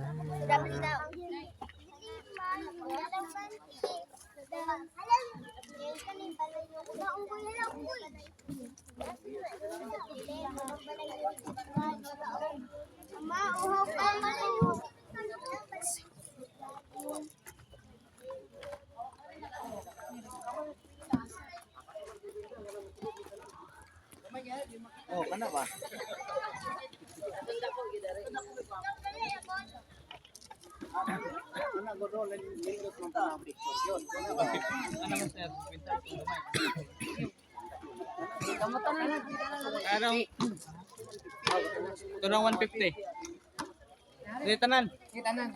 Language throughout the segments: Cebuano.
Ah. Oh, kana ba? Kana godo lindot man ta ang picture yun. Kana ba? Anong? Ito ng 150. Hindi, tanan. Tanan.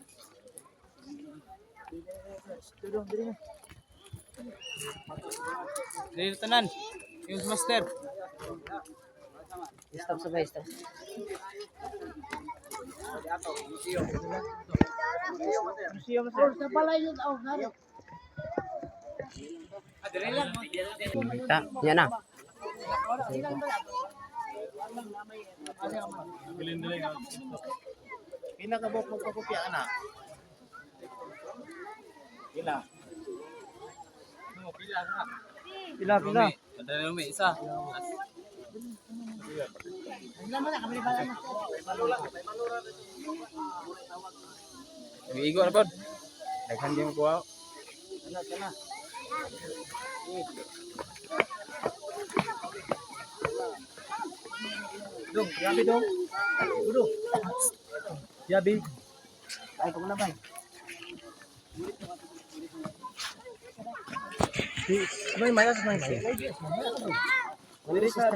Hindi, tanan. Yung master. Stop sabay, stop. Ta, yan na. Pila ka buok magpakopya ana? Pila? Pila ka. Pila pila. Padala mo isa. Nag-igo na pod. Daghan di mo kuha. Kana kana. Dong, yabi dong. Udo. Yabi. Ay, kung na bay. May may as may may. Diri sa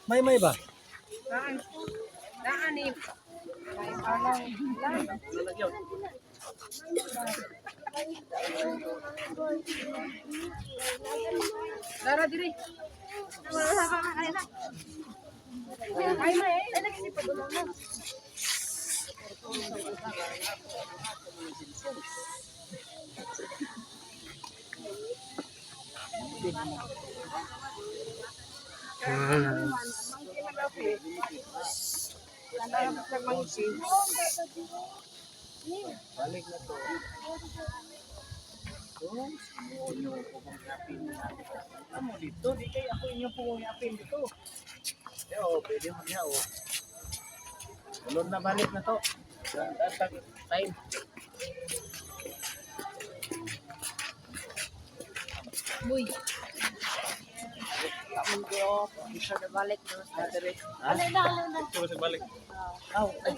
may may ba? Dara diri. Balik na to. Kung inyo pugong apin. Amo dito, di kay ako inyo pugong apin dito. Eh, oh, pwede mo niya oh. Ulod na balik na to. Tatag time. Buy. Balik na. Ha? Ito sa balik. Aw, ay,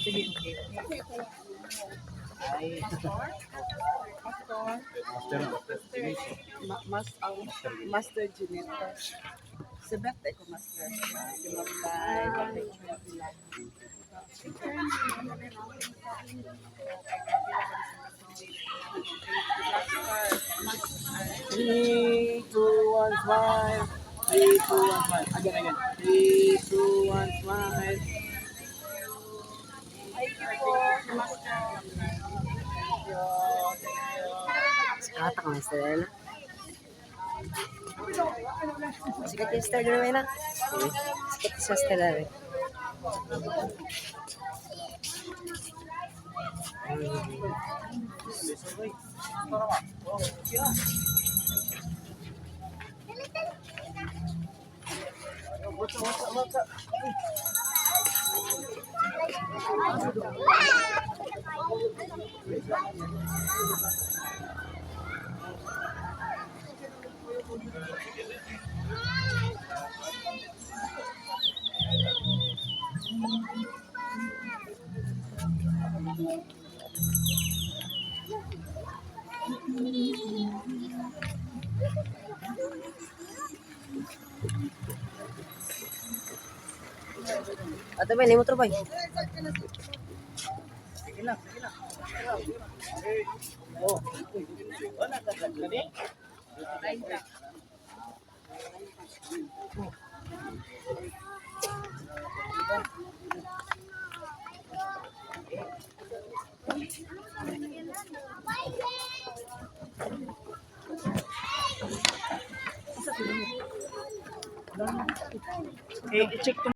sige, okay. Ay, Mas ang Master Ginetta. Sa birthday ko, Master. Si Ma'am Lai, picture sila. Three, two, one, smile. Three, two, one, smile. Again, again. Three, two, one, smile. Thank you po, Master. Thank you. Thank you. Sikat ka master na. Sikat yung star na na. Sikat yung star na. What's up, what's up, what's up? Ato ba, nimo bay. Sige lang, sige lang. Oh. Wala ka kani? Eh, i-check